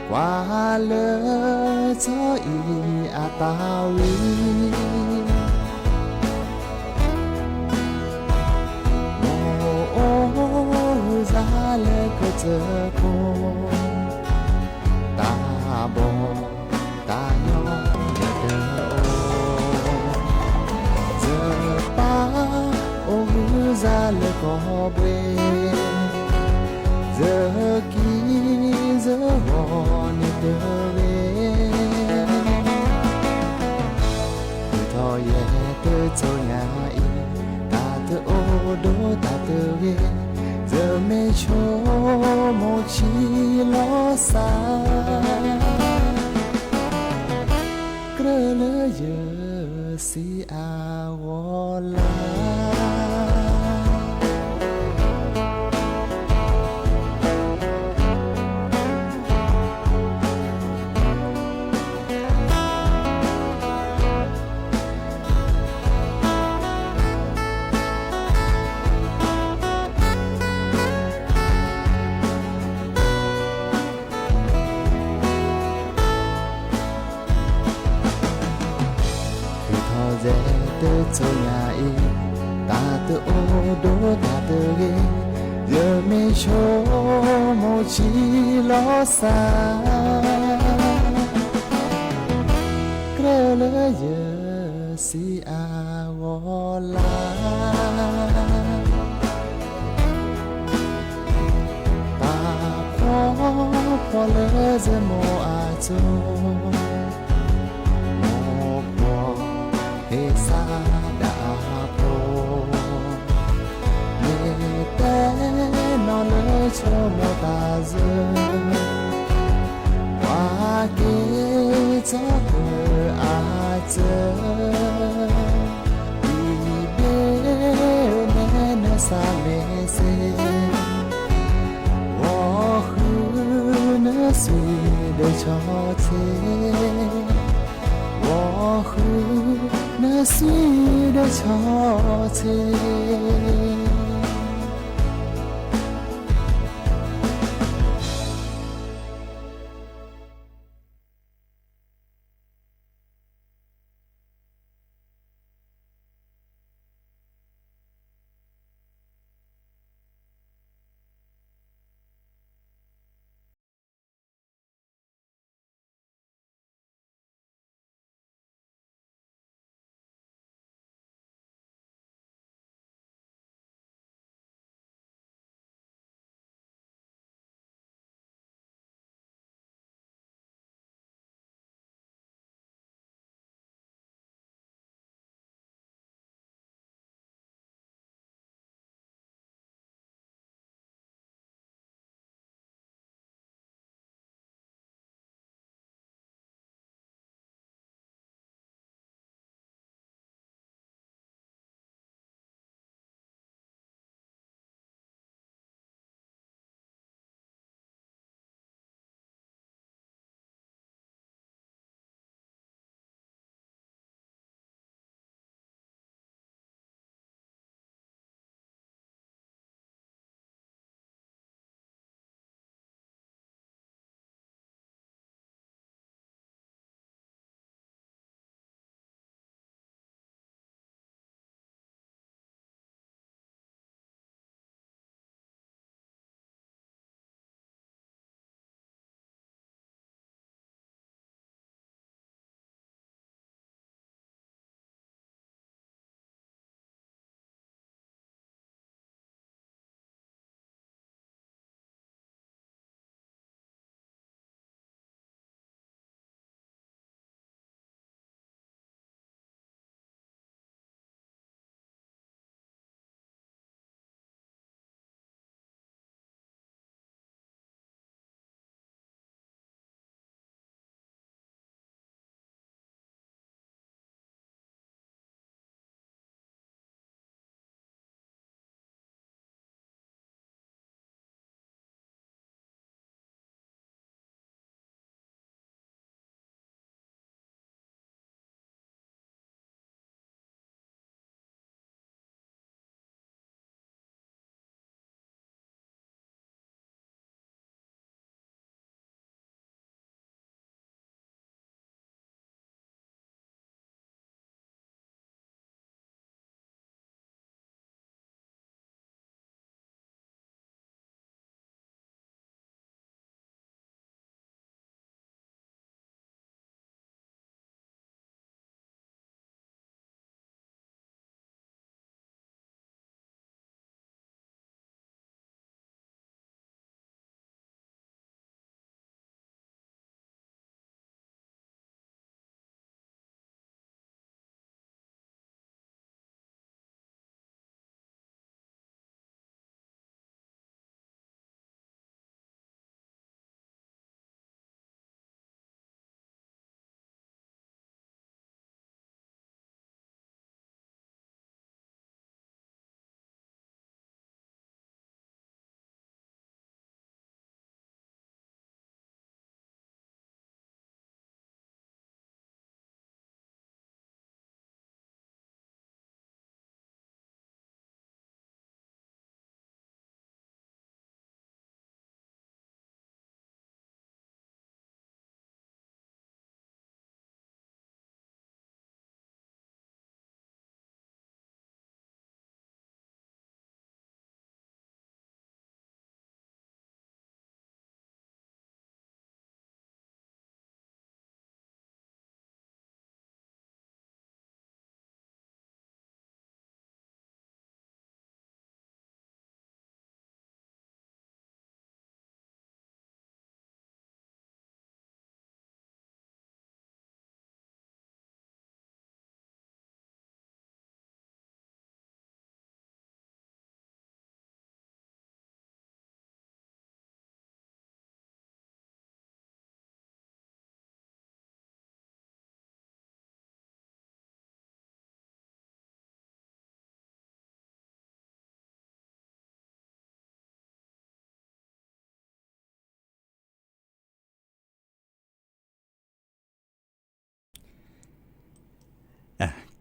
ကွၢ်လၢစီၤအံၤအတၢ်ဝံၤ မိၢ်အိၣ်ဂုၢ်စၢ်လၢကစၢၢ်ခိၣ်, တၢ်ဘီၣ်တၢ်ညီတအိၣ်, ယပၢ်အိၣ်ဂုၢ်စၢ်လၢကီၢ်ဘှ့, ယကံယဂီၤန့ၣ်တဂ့ၤ. ထုးထီၣ်ယဲတစိၤညါအံၤ, တၢ်တအိၣ်ဒီးတၢ်တဂ့ၤ, ယမ့ၢ်ဆိကမိၣ်ဆံးလီၤစၢ်, ကြၢးလၢယစံးအဂီၢ်လၢ ထုးထီၣ်ယဲတစိၤညါအံၤ, တၢ်တအိၣ်ဒီးတၢ်တဂ့ၤ, ယမ့ၢ်ဆိကမိၣ်ဆံးလီၤစၢ်, ကြၢးလၢယစံးအဂီၢ်လၢ ပာ်ဖှိၣ်ဖှိၣ်လၢယမိၢ်အစိၤ, မိၢ်ဖှီၣ်ဟ့ၣ်စၢ်ဒၣ်အဖိ, မ့ၢ်တဲနီၢ်လၢဆိကမိၣ်တၢ်စၢၤ, ပှၤက့ၤထီၣ်ပၢၤအစၢၤ, ဒ်ဘ့ၣ်နဲနစၢ်မ့ၢ်စ့, ဂီၤဃုနစွံဒၢဆီဆ့, ဂီၤဃုနစွံဒၢဆီဆ့.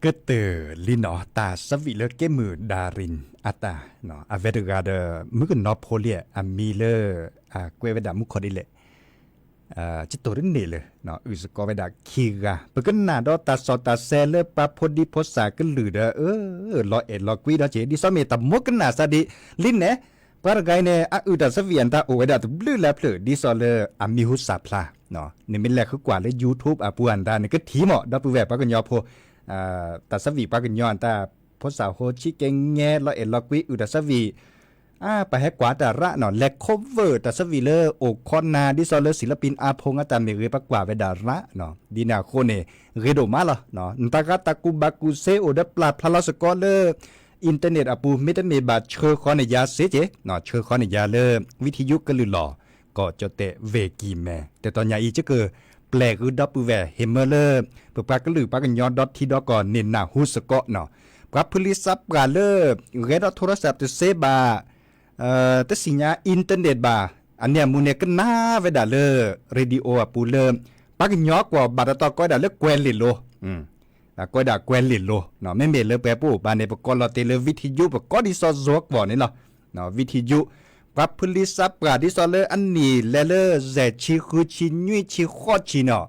ကတၢၢ်လံနီၤ တၢ်ဆၢဝံၣ်လၢကဲမုၢ်ဒါရံၣ်အတၢ် အဝဲတဂၤဒီး မုၣ်ကနီၤဖိလံ အမံၤလၢ ကွဲးဝဲဒၣ်မူခိၣ်ဒ်လဲၣ် ကတိၤတန့ၢ်လၢ အုၣ်သကိးဝဲဒၣ်ခံဂၤ ပကနၣ်ဒီးတၢ်စီၣ်တၢ်ဆဲးလၢပှၤဖိဒံဖိသၣ်ကလုာ်ဒီး အၢ လီၤအဲၣ်လီၤကွံဒီးက့ၤ ဒ်သိးမ့ၢ်တၢ်မိၣ်ကနၣ်စၢ်ဒ်လံနဲၣ် ပှၤတဂၤအံၤန့ၣ် အအုၣ်တၢ်ဆၢဝံၣ်အတၢ်အိၣ်ဝဲဒၣ်တဘျုးလၢဖျၢၣ် ဒ်သိးလၢအမံၤဟူစၢ်ဖျါ နမ့ၢ်လဲၤဃုကွၢ်လၢ YouTube အပူၤအတၢ် နကထံၣ်မး ဒီပုၢ်ဝဲၢ်ပှၤကညီဖိ တၢ်ဆၢဝံၣ်ပှၤကညီအတၢ် ဖိသၣ်ဟိဆံးကဲငဲ လီၤအဲၣ်လီၤကွံ အုၣ်တၢ်ဆၢဝံၣ် ပှၤဟဲကွၢ်တၢ်ရးနီၤ လဲၤ cover တၢ်ဆၢဝံၣ်လၢအိၣ်ခိးနၤ ဒ်သိးလၢစံလပံအါဖိငါတၢ်မ့ၢ်ဂ့ၤ ပကွၢ်ဝဲဒၣ်ရးနီၤ ဒ်န့ၣ်အဃိန့ၣ် ဂ့ၤဒိၣ်မးလီၤ. နတၢ်ဂၤတၢ်ကူၣ်ဘၣ်ကူၣ်သ့အိၣ်ဒီးပျၢ်ဖျါလီၤစ့ၢ်ကီးလၢ internet အပူၤ မ့တမ့ၢ်ဘၣ်ဆှၢဃီန့ၢ်ယၤစ့က့ ဆှၢဃီန့ၢ်ယၤလၢ ဝံထံယုကလုာ်လီၤ ကီၢ်ကၠီၣ်တဲၣ်ဝ့ၢ်ကံၢ်မဲ တတီၤညါအံၤ ကကပျဲၢ်ဂုၤဒီပုၢ်ဝဲၢ် ဟ့ၣ်မၢလၢ ပပှၤကလုာ်ပှၤကညီဒီထံဒီကီၢ်န့ၣ်နၢ်ဟူစ့ၢ်ကီးနီၤ ပှၤဖုလံစးပှၢ်လၢ ဂဲၤဒီးထိရစးတစ့ဘၣ် တသ့ၣ်ညါ internet ဘၣ် အန့ၣ်အမူန့ၣ် ကနၣ်ဝဲဒၣ်လၢ radio အပူၤလၢ ပှၤကညီကွီၢ်ဘၣ်တတီၤကိးဝဲဒၣ်လၢကွဲၤလ့ၣ်လိၤ ကိးဝဲဒၣ်ကွဲၤလ့ၣ်လိၤ မ့မ့ၢ်လၢပှၤပအိၣ်ဘၣ်န့ၣ် ပကိးလီၤတ့ၢ်လၢ ဝံထံယု ပကိးဒ်သိးစိၤကွီၢ်န့ၣ်လီၤ. ဝံထံယု ပှၤဖုလံစးပှၢ်ဒ်သိးလၢအနံၣ်လဲၤလၢ စဲးဆံဃုဆံနွံဆံဃိးဆံန့ၣ်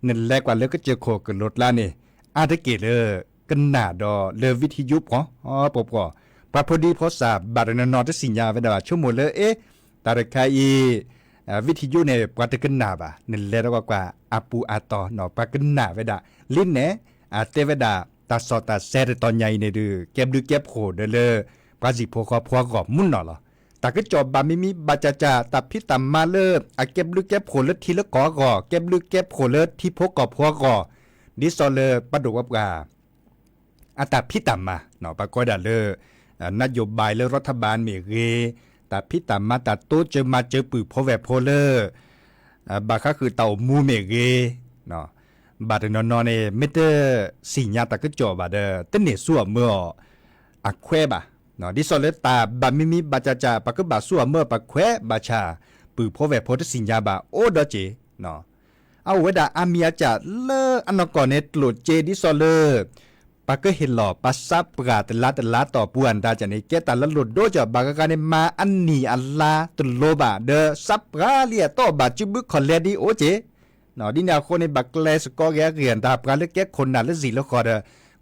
နလဲၤကွၢ်လၢကစၢၢ်ခိၣ်ကလိၤကျါန့ၣ် အါတက့ၢ်လၢ ကနၣ်ဒီးလၢ ဝံထံယု ပှီၤပှီၤပှီၤ ပှၤဖိဒံဖိသၣ်ဘၣ်တနီၤနီၤတသ့ၣ်ညါဝဲဒၣ်ဘၣ် ဆိကမိၣ်လၢ အ့ တၢ်တခါအံၤ ဝံထံယုန့ၣ် ပှၤတကနၣ်ဘၣ် နလဲၤဒီးကွၢ်ကွၢ် အပူၤအတီၤနီၤ ပှၤကနၣ်ဝဲဒၣ် လံန့ၣ် အတဲဝဲဒၣ် တၢ်စီၣ်တၢ်ဆဲးတတီၤညါအံၤန့ၣ်ဒုး ကဲဘျုးကဲဖှိၣ်ဒီးလၢ ပှၤစံၣ်ဖိဃီဖိအဂီၢ်မူနီၢ်လီၤ. တၢ်ကစီၣ်ဘၣ်မံမံဘၣ်ဆၣ်ဆၣ် တၢ်ဖံးတၢ်မၤလၢ အကဲဘျုးကဲဖှိၣ်လၢထံလၢကီၢ်အဂီၢ် ကဲဘျုးကဲဖှိၣ်လၢထံဖိကီၢ်ဖိအဂီၢ် ဒ်သိးလၢပှၤဒိၣ်ပှၤပှၢ် အတၢ်ဖံးတၢ်မၤ ပှၤကိးဒၣ်လၢ နယိၤဘၣ်လၢ ရထဘၣ်မ့ၢ်ဂ့ၤ တၢ်ဖံးတၢ်မၤတၢ်တိစၢၤမၤစၢၤပုၢ်ဖိဝဲၢ်ဖိလၢ ဘၣ်ဃးဃုာ်တၢ်အိၣ်မူမ့ၢ်ဂ့ၤ ဘၣ်တနီၤနီၤန့ၣ် မ့ၢ်တသ့ၣ်ညါတၢ်ကစီၣ်ဘၣ်ဒီး တန့ၢ်ဆူၣ်အမၢအီၤ အခွဲးဘၣ်. ဒ်သိးလၢတၢ်ဘၣ်မံမံဘၣ်ဆၣ်ဆၣ် ပှၤကဘၣ်ဆူၣ်အမၢအီၤပှၤခွဲး ဘၣ်ဆၣ် ပုၢ်ဖိဝဲၢ်ဖိတသ့ၣ်ညါဘၣ် အိၣ်ဒီးက့ၤ အအိၣ်ဝဲဒၣ်အါမံၤအါကၢ်လၢအနီၢ်ကီၢ်န့ၣ် ကျိၣ်စ့ဒ်သိးလၢ ပှၤကဟ့ၣ်လီၤပှၤစးပှၢ်တလါတလါတီၢ်ပူၤအတၢ်န့ၣ် ကဲတၢ်လၢလိၣ်ဒိကီး ဘၣ်ဂၤဂၤန့ၣ် မၤအနံၣ်အလါတလိၤဘၣ် ဒီးစးပှၢ်လံအတီၢ်ဘၣ်စုဘုခီၣ်လဲဒ်အိၣ်က့ၤ ဒ်န့ၣ်အဃိန့ၣ် ဘၣ်ကျဲစ့ၢ်ကီးဂ့ၤအဂ့ၢ်အတၢ် ပှၤလၢကဲခိၣ်နၢ်လၢစံၣ်လၢဃီ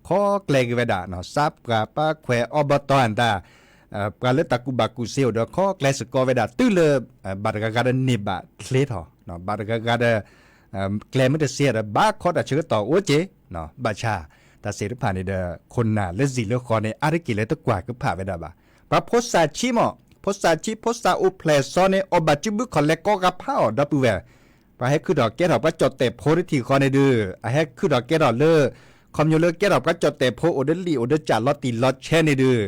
ဒီး ခီကျဲက့ၤဝဲဒၣ် စးပှၢ်ပှၤခွဲးအီဘီတီအတၢ် ပှၤလၢတၢ်ကူၣ်ဘၣ်ကူၣ်သ့အိၣ်ဒီး ခီကျဲစ့ၢ်ကီးဝဲဒၣ် တုၤလၢ ဘၣ်တဂၤဂၤဒီးန့ၢ်ဘၣ်ချ့ထီၣ် ဘၣ်တဂၤဂၤဒီး ကျဲမ့ၢ်တစ့ဒီး ဘၣ်ခီတၢ်ဆၢကတီၢ်အိၣ်က့ၤ ဘၣ်ဆၣ် တၢ်သ့ၣ်တဖၣ်န့ၣ်ဒီး ခိၣ်နၢ်လၢစံၣ်လၢဃီန့ၣ် အါတက့ၢ်လၢတကွၢ်ကဖၣ်ဝဲဒၣ်ဘၣ်. ပှၤဖိသၣ်ဆံးမး ဖိသၣ်ဆံး ဖိသၣ်အိၣ်ဖျဲၣ်စီန့ၣ် အီၣ်ဘၣ်စုဘုခီၣ်လဲကီဂၤဖးအီၤ ဒီပုၢ်ဝဲၢ် ပှၤဟဲခုၣ်ထီၣ်ကဲထီၣ်ပှၤကၠီၣ်တဲၣ်ဖိတထံၣ်ဃီန့ၣ်ဒုး အဟဲခုၣ်ထီၣ်ကဲထီၣ်လၢ ခီဖျိလၢကဲထီၣ်ပှၤကၠီၣ်တဲၣ်ဖိအိၣ်ဒီးလံာ်အိၣ်ဒီးစၢ်လီၤတံၢ်လီၤဆဲးန့ၣ်ဒုး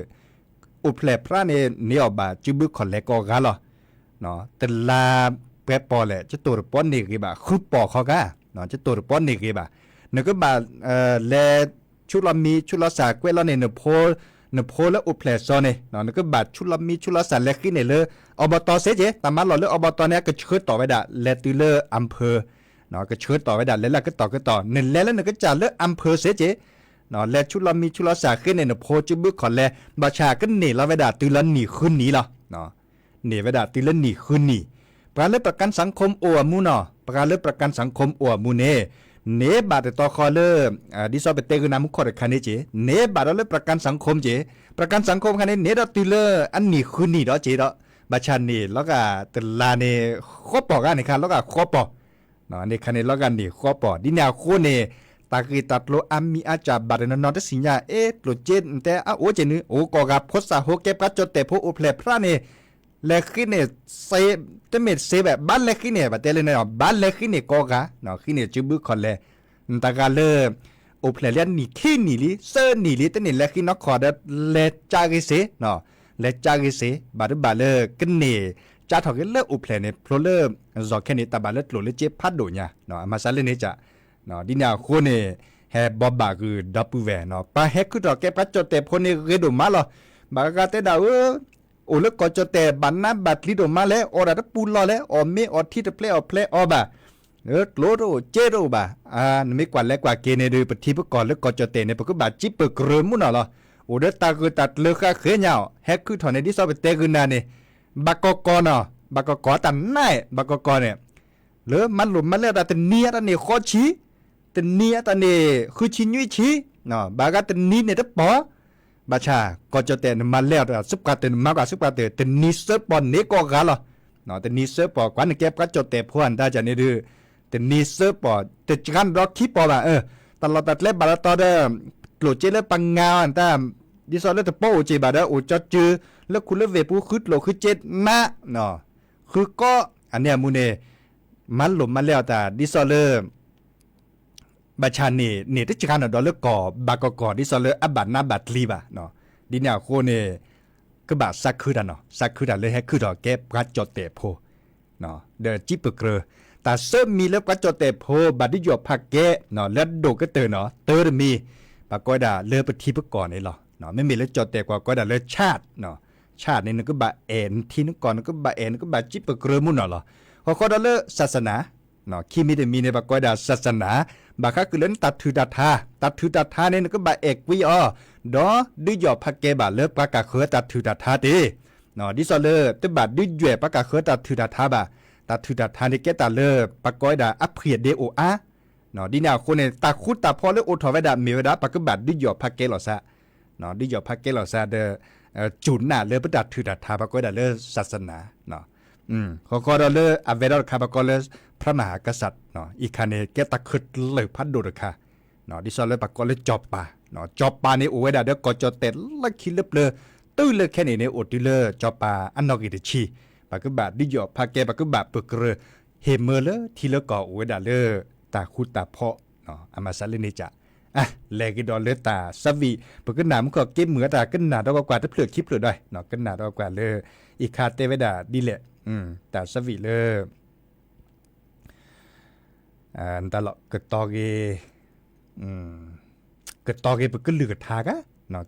အိၣ်ဖျဲၣ်ဖရၣ်န့ၣ် န့ၢ်အီၣ်ဘၣ်စုဘုခီၣ်လဲကီဂၤလီၤ. တလါပှဲၤပီၢ်လဲၣ် ကတိၤတပီန့ၢ်ဂ့ၤဘၣ် ဃုပီၢ်ခီဂၤ ကတိၤတပီန့ၢ်ဂ့ၤဘၣ်. နကဘၣ် လဲၤ ဆူးလီၤမံဆူးလီၤစၢ်ကွဲးလီၤန့ၣ် နဖိလၢအိၣ်ဖျဲၣ်စီန့ၣ် နကဘၣ်ဆူးလီၤမံဆူးလီၤစၢ်လဲၤဃ့န့ၢ်လၢ အီဘီတီစ့က့ၤ တၢ်မၤလီၢ်လၢအီဘီတီန့ၣ် အကဆှၢတီၢ်ဝဲဒၣ် လဲၤတုၤလၢ အၣ်ဖၢၣ် ကဆှၢတီၢ်ဝဲဒၣ် လဲၤလၢအကတီၢ်ကတီၢ် နလဲၤလၢနကစၢ်လၢအၣ်ဖၢၣ်စ့က့ၤ လဲၤဆူးလီၤမံဆူးလီၤစၢ်ဃ့န့ၢ်နဖိစုဘုခီၣ်လဲ ဘၣ်ဆၣ်ကန့ၢ်လီၤဝဲဒၣ်တုၤလီၤနံၣ်ဃုနံၣ်လီၤ. န့ၢ်ဝဲဒၣ်တုၤလၢနံၣ်ဃုနံၣ်. ပှၤလၢ ประกันสังคม အိၣ်အမူနီၤ ပှၤလၢ ประกันสังคม အိၣ်အမူန့ၣ် န့ၢ်ဘၣ်တတီၤဃီလၢ ဒ်သိးပတဲဂုာ်နၤမူခိၣ်တခါန့ၣ်က့ၤ န့ၢ်ဘၣ်ဒီးလၢ ประกันสังคม က့ၤ ประกันสังคม ခါန့ၣ် န့ၢ်ဒီးတုၤလၢအနံၣ်ဃုနံၣ်ဒီးက့ၤဒီး ဘၣ်ဆၣ်န့ၢ်လီၤဂာ်တလါန့ၣ် ဃီပီၢ်ဂၤန့ၣ်ခါ လီၤဂာ်ဃီပီၢ် န့ၣ်ခါန့ၣ် လီၤဂာ်န့ၢ်ဃီပီၢ် ဒ်န့ၣ်အဃိန့ၣ် တၢ်ဂ့ၢ်တၢ်ကျိၤအါမံၤအါကၢ်ဘၣ်တနီၤနီၤတသ့ၣ်ညါ အ့ ကျိၣ်စ့တဲအအိၣ်က့ၤနုၤ အိၣ်ကီၢ်ဂၤ ဖိသၣ်ဟိကဲ ပှၤကၠီၣ်တဲၣ်ဖိအိၣ်ဖျဲၣ်ဖရၣ်န့ၣ် လဲၤဃ့န့ၢ် တမ့ၢ်တစ့ဘၣ် ဘၣ်လဲၤဃ့န့ၢ် ပတဲလၢန့ၣ် ဘၣ်လဲၤဃ့န့ၢ်ကီၢ်ဂၤ ဃ့န့ၢ်စုဘုခီၣ်လဲ တဂၤလၢ အိၣ်ဖျဲၣ်လံအနံၣ်ခံနံၣ်လံ သၢနံၣ်လံ တန့ၢ်လဲၤဃ့နီၢ်ခီၣ်ဒီး လဲၤကၢ်ဂ့ၤစ့ လဲၤကၢ်ဂ့ၤစ့ ဘၣ်တဘၣ်လၢကန့ၢ်ကၢ်ထီၣ်က့ၤလၢအိၣ်ဖျဲၣ်န့ၣ် ဖျိလၢ ယီၢ်ခဲန့ၣ် တၢ်ဘၣ်လၢကျိၣ်လၢစ့ဖးဒိၣ်ညါ အမၤစၢ်လၢန့ၣ်ကၢ် ဒ်န့ၣ်အဃိန့ၣ် ဟဲဘိးဘၣ်ဂုာ်ဒီပုၢ်ဝဲၢ် ပှၤဟဲခုၣ်ထီၣ်ကဲပှၤကၠီၣ်တဲၣ်ဖိန့ၣ်ဂ့ၤဒိၣ်မးလီၤ. ဘၣ်ဂၤဂၤတဲဒၣ်ဧၢ အိၣ်လၢကီၢ်ကၠီၣ်တဲၣ် ဘၣ်နးဘၣ်ကျံၤဒိၣ်မးလဲၣ် အီၣ်ဒၣ်တပူၤလီၢ်လဲၣ် အီၣ်မ့ၤအီၣ်ထံတဖျဲးအီၣ်ဖျဲးအီဘၣ် ကျိတအိၣ်စ့တအိၣ်ဘၣ်. နမ့ၢ်ကွၢ်လဲၤကွၢ်က့ၤန့ၣ်ဒီး ပထံပကီၢ်လၢကီၢ်ကၠီၣ်တဲၣ်န့ၣ် ပကဘၣ်စံးပၢၢ်ကြၢးမူနီၢ်လီၤ. အိၣ်ဒီးတၢ်ဂၢၢ်တၢ်ကျၢၤဃၣ်ဃဲညါအီၤ ဟဲခုၣ်ထီၣ်န့ၣ် ဒ်သိးပတဲဂုာ်နၤန့ၣ် ဘၣ်ကီၢ်ကီၢ်နီၢ်, ဘၣ်ကီၢ်ကီၢ်အတၢ်နါ, ဘၣ်ကီၢ်ကီၢ်န့ၣ် လၢမၤလိာ်မၤလဲၢ်တၢ်တနံၤအတၢ်န့ၢ်ဃီဆံ, တနံၤအတၢ်န့ၢ်ဃုဆံနွံဆံ, ဘၣ်ဂၤတနံၤန့ၣ်တပီၢ်, ဘၣ်ဆၣ် ကီၢ်ကၠီၣ်တဲၣ်နမၤလဲၢ်အီၤတၢ်ဆူပှၤတၢၢ် နမၤကွၢ်ဆူပှၤတၢၢ် တနံၤသၢပီၢ်န့ၣ်ကိးဂၤလီၤ. တနံၤသၢပီၢ် ကွၢ်နကဲပှၤကၠီၣ်တဲၣ်ဖိအတၢ်န့ၣ်ဒီး တနံၤသၢပီၢ် တစှၤနဒီးခံပီၢ်ဘၣ်. တၢ်လီၢ်တၢ်ကျဲဘၣ်လီၤတီၤဒီး ကျိၣ်စ့လၢပှၤငါအီၤတၢ် ဒ်သိးလၢတပီအိၣ်စ့ၢ်ဘၣ်ဒီး အိၣ်ကၠီစုလၢခိၣ်လၢဝ့ၢ်ပူၤ ဃုကျိၣ်ဃုစ့နါ ဃုကီၢ် အန့ၣ်အမူန့ၣ် မၤလိာ်မၤလဲၢ်အီၤတၢ် ဒ်သိးလၢ ဘၣ်ဆၣ်န့ၣ် န့ၢ်တစှၤနဒီးလၢကီၢ်ဘၣ်ကီၢ်ကီၢ် ဒ်သိးလၢအဘၣ်နါဘၣ်ကျံဘၣ်. ဒ်န့ၣ်အဃိန့ၣ် ကဘၣ်သးခုတၢ်နီၢ်, သးခုတၢ်လၢဟဲခုၣ်ထီၣ်ကဲပှၤကၠီၣ်တဲၣ်ဖိ ဒီးစံးပၢၢ်ကြၢး တၢ်ဆၢမံၤလၢပှၤကၠီၣ်တဲၣ်ဖိ ဘၣ်ဒုးယီၣ်ဖးကဲ လၢအဒိၣ်ကတၢၢ်နီၢ် တၢတမံၤ ပှၤကိးဝဲဒၣ်လၢပထံပကီၢ်န့ၣ်လီၤ. မ့မ့ၢ်လၢကၠီၣ်တဲၣ်ကွၢ်ကိးဝဲဒၣ်လၢ church, church န့ၣ် နကဘၣ်အဲၣ်နထံနကီၢ် နကဘၣ်အဲၣ် နကဘၣ်စံးပၢၢ်ကြၢးမူနီၢ်လီၤ. ဃီဃီဒီးလၢ သာသနာ ခံမံၤတမံၤန့ၣ် ပှၤကိးဝဲဒၣ် သာသနာ ဘၣ်ဃးဃုာ်လၢနတၢ်ထုးတၢ်ထါ, တၢ်ထုးတၢ်ထါန့ၣ် နကဘၣ်အဲၣ်ကွံအီၤ, ဒီးဒုးယီၣ်ဖးကဲဘၣ်လၢပှၤကၢ်ဃၢၤတၢ်ထုးတၢ်ထါတ့ၢ် ဒ်သိးလၢတဘၣ်ဒုးယွဲၢ်ပှၤကၢ်ဃၢၤတၢ်ထုးတၢ်ထါဘၣ်. တၢ်ထုးတၢ်ထါန့ၣ်ကဲတၢ်လၢ ပှၤကိးဝဲဒၣ်အဖှံၣ်အဒ့အိၣ်အါ ဒ်န့ၣ်အဃိန့ၣ် တၢ်ဃူတၢ်ဖိးလၢအိၣ်ထီၣ်ဝဲဒၣ်မ့ၢ်ဝဲဒၣ် ပကဘၣ်ဒုးယီၣ်ဖးကဲလီၤသး, ဒုးယီၣ်ဖးကဲလီၤသးဒီး စူၢ်နာ်လၢပတၢ်ထုးတၢ်ထါ ပှၤကိးဝဲဒၣ်လၢ သာသနာ ဃီဃီဒီးလၢအဝဲဒီးတခါ ပှၤကိးလၢ พระมหากษัตริย์ အံၤခါန့ၣ် ကဲတၢ်ခၢၣ်တလၢၢ်ဖးဒိၣ်တခါ ဒ်သိးလၢပှၤကိးလၢစီၤပၤ, စီၤပၤန့ၣ်အိၣ်ဝဲဒၣ်ဒီးကီၢ်ကၠီၣ်တဲၣ်လၢခံလၢပျၢၤ တုၤလၢခဲန့ၣ်န့ၣ် အိၣ်တုၤလၢစီၤပၤအနီၣ်ဂံၢ်တဆံ, ပှၤကဘၣ်ဒုးယီၣ်ဖးကဲ ပှၤကဘၣ်ပၢၢ်ကြၢး ဟ့ၣ်မၢလၢထံလၢကီၢ်အိၣ်ဝဲဒၣ်လၢ တၢ်ဃူတၢ်ဖိး, အမၤစးလၢန့ၣ်ကး လဲၤကဒီးလၢတၢ်သးဝံၣ် ပကနၣ်မူခိၣ်က့မုာ်အတၢ်ကနၣ်ဒီးကွၢ်ကွၢ်တဖျၢၣ်ခံဖျၢၣ်ဒီး ကနၣ်ဒီးကွၢ်လၢ အံၤခါတဲဝဲဒၣ်ဒ်လဲၣ်, တၢ်သးဝံၣ်လၢ တၢ်လီၢ် ကတီၤက့ၤ ကတီၤက့ၤပကလုၢ်ကထါကါ,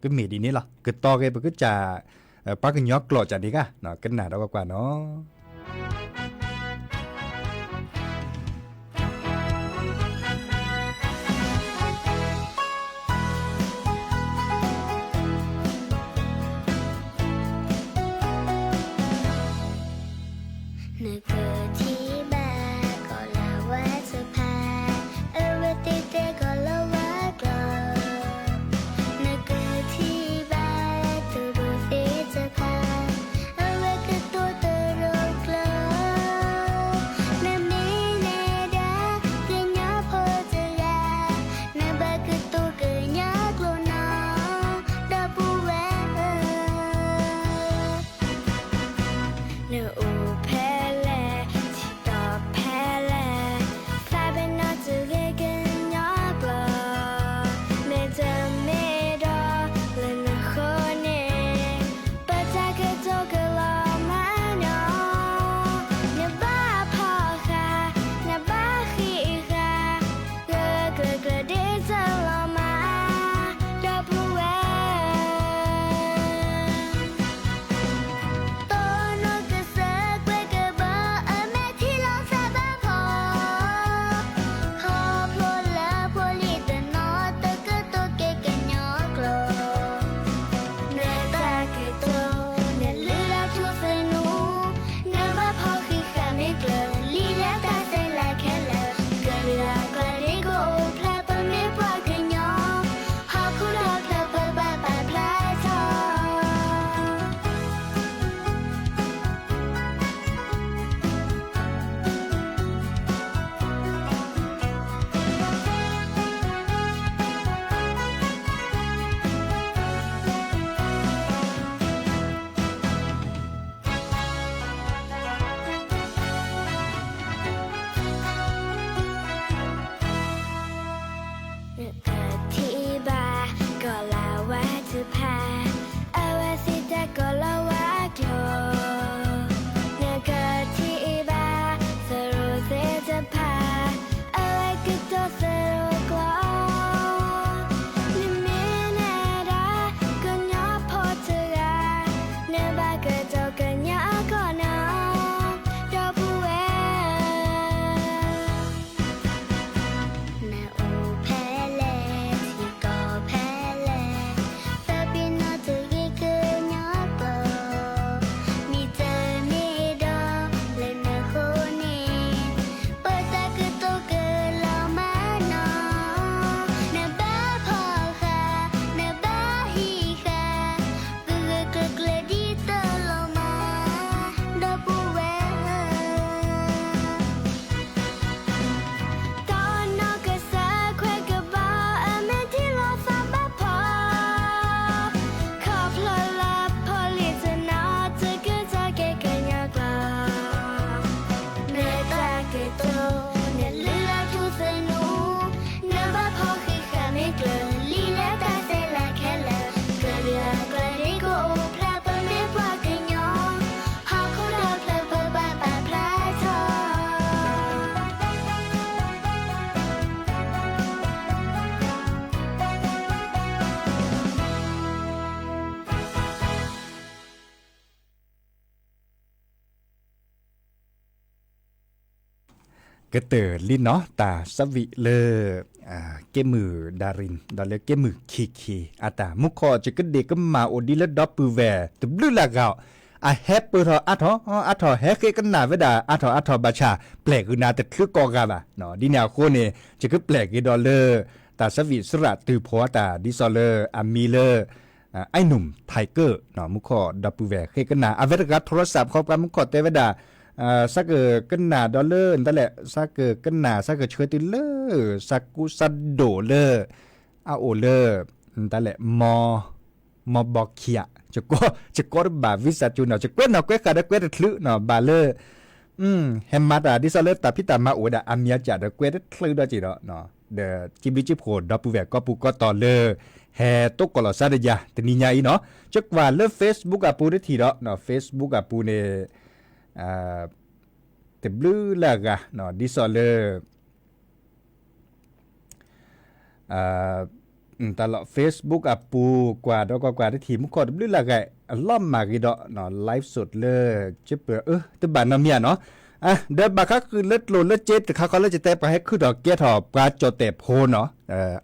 ကမ့ၢ်ဒ်န့ၣ်လီၤ. ကတီၤက့ၤပကစၢ် ပှၤကညီကျိာ်ကၢ်န့ၣ်ကါ, ကနၣ်ဒီးကွၢ်ကွၢ်နီၤ. နကထံၣ်ဘၣ်ကီၤလၤဝါတဖၣ်, အဝဲသ့ၣ်တဲကီၤလၤဝါကျိာ်, နကထံၣ်ဘၣ်တရူးသ့ၣ်တဖၣ်, အဝဲကတိၤတရူး ကတၢၢ်လံနီၤ တၢ်ဆၢဝံၤလၢ က့မုၢ်ဒါရံၣ် ဒီးလၢက့မုၢ်ခံခံ အတၢ်မူခိၣ် ယကဒ့ၣ်ကမၣ်အိၣ်ဒံးလၢဒီပုၢ်ဝဲၢ် တဘျုးလၢ်ဂၤအီၤ, အဟဲပၢၢ်ထီၣ်အါထီၣ်အါထီၣ် ဟဲဃ့ကနၣ်ဝဲဒၣ်အါထီၣ်အါထီၣ်ဘၣ်ဆၣ် ပျဲၢ်ကွံာ်နၤတချုးကိးဂၤဘၣ်. ဒ်န့ၣ်အဃိန့ၣ် ယကပျဲၢ်က့ၤဒီးလၢ တၢ်ဆၢဝံၤစရၣ်တုၤဖီအတၢ် ဒ်သိးလၢအမံၤလၢ အဲၣ်နုၢ်ထံကၢၣ် မူခိၣ်ဒီပုၢ်ဝဲၢ်ဃ့ကနၣ် အဝဲတဂၤ ထီရစၢ် ခီပှၤမူခိၣ်တဲဝဲဒၣ် စးကကနၣ်ဒီးလၢ နတလဲၣ် စးကကနၣ် စးကဆှၢတုၤလၢ စးကူစးဒိၣ်လၢ အအိၣ်လၢ နတလဲၣ် မီဘီခံဧါ, ယကိးတဘၣ်ဝံစၢ်ကၠိနီၤ ယကွဲးနီၣ်ကွဲးဃာ်ဒီးကွဲးတချုးနီၤ ဘၣ်လၢ ဟဲမၤတၢ်ဒ်သိးလၢတၢ်ဖံးတၢ်မၤအိၣ်ဝဲဒၣ်အမံၤအကၢ်ဒီးကွဲးတချုးဒီးက့ၤဒီး ဒီးစံးဘျုးစံးဖှိၣ်ဒီပုၢ်ဝဲၢ်ကိးပူၤကိးတီၤလၢ ဟဲတိကိၢ်လီၤစါတယၤ တနံၤညါအံၤနီၤ ယကွၢ်လၢ Facebook အပူၤတထံၣ်ဒီး Facebook အပူၤန့ၣ် တဘျုးလၢ်ဂၤ ဒ်သိးလၢ တၢ်လီၢ် Facebook အပူၤ ကွၢ်ဒီးကွၢ်ကွၢ်တထံၣ် မူခိၣ်တဘျုးလၢ်ဂၤ အလီၤမၢ်ဂ့ၤဒီး live စဒ်လၢ ကပၢၢ်အၢ တဘၣ်နီတမံၤဧါနီၤ ဒီးဘၣ်ဃးဃုာ်လၢကျိၣ်လၢစ့တခါဃီလၢယတဲပှၤဟဲခုၣ်ထီၣ်ကဲထီၣ်ပှၤကၠီၣ်တဲၣ်ဖိနီၤ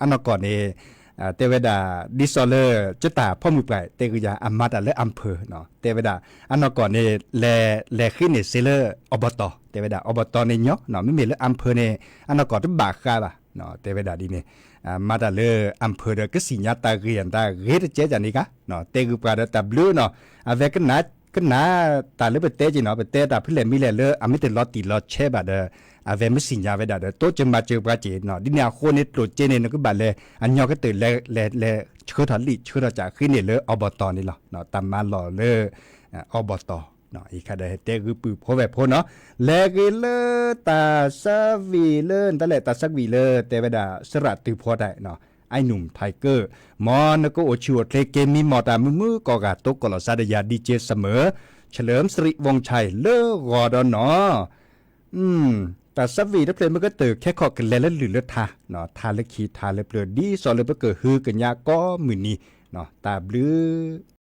အနီၢ်ကီၢ်န့ၣ် တဲဝဲဒၣ် ဒ်သိးလၢ ကတၢ်ဖီမုၢ်ပှၢ် တဲဂ့ၤယၤ အမၤတၢ်လၢ အၣ်ဖၢၣ် တဲဝဲဒၣ် အနီၢ်ကီၢ်န့ၣ် လဲၤ လဲၤဃ့န့ၢ်စ့လၢ အီဘီတီၢ် တဲဝဲဒၣ် အီဘီတီၢ်န့ၣ်ညီ မ့မ့ၢ်လၢ အၣ်ဖၢၣ် န့ၣ် အနီၢ်ကီၢ်တဘၣ်ဃးဘၣ် တဲဝဲဒၣ်ဒ်န့ၣ် မၤတၢ်လၢ အၣ်ဖၢၣ် ဒီးကစံၣ်ညါတၢ်ဂ့ၢ်တၢ်ဂ့ၤတကဲကန့ၣ်ဂၤ တဲဂ့ၤပှၤဒီးတၢ်ဘျုးနီၤ အဝဲ ကနၣ်တၢ်လၢပတဲက့ၤနီၤ ပတဲတၢ်ဖဲလဲၣ်မံၤလဲၣ်လၢအမ့ၢ်တလီၤတံၢ်လီၤဆဲးဘၣ်ဒီး အဝဲမ့ၢ်စံၣ်ညါဝဲဒၣ်ဒီး တိစၢၤမၤစၢၤပှၤက့ၤနီၤ ဒ်န့ၣ်အဃိန့ၣ် ကျိၣ်စ့န့ၣ် နကဘၣ်လဲၤ လဲၤ လဲၤဆှၢထီၣ်လံာ်ဆှၢထီၣ်ကၠးဃ့န့ၢ်လၢအီဘီတီၢ်န့ၣ်လီၤ တၢ်မၤလီၢ်လၢ အီဘီတီၢ် အံၤခါဒီးတဲဂ့ၤပုၢ်ဖိဝဲၢ်ဖိနီၤ လဲၤဂ့ၤလၢတၢ်ဆၢဝံၤလၢ နတလဲၣ် တၢ်ဆၢဝံၤလၢ တဲဝဲဒၣ် စရၣ်တုၤဖီတၢ် အဲၣ်နုၢ်ထံကၢၣ် မ်နကအိၣ်ဆူၣ်အိၣ်ချ့က့ၤ မံမီၢ်တၢ်မုာ်မုာ်ကိးဂၤ တိကိၢ်လီၤစါဒယၤ DJ Summer เฉลิมสิริวงศ์ชัย လၢဂီၤဒီးနီၤ တၢ်ဆၢဝံၤတဖျၢၣ်မ့ၢ်ကတၢၢ် ခဲခီၣ်ကလဲၤလၢလုၢ်လၢထါ ထါလၢခံထါလၢပျၢၤ ဒ်သိးလၢပကဟုကညးကိးမုၢ်နံၤ တၢ်ဘျုး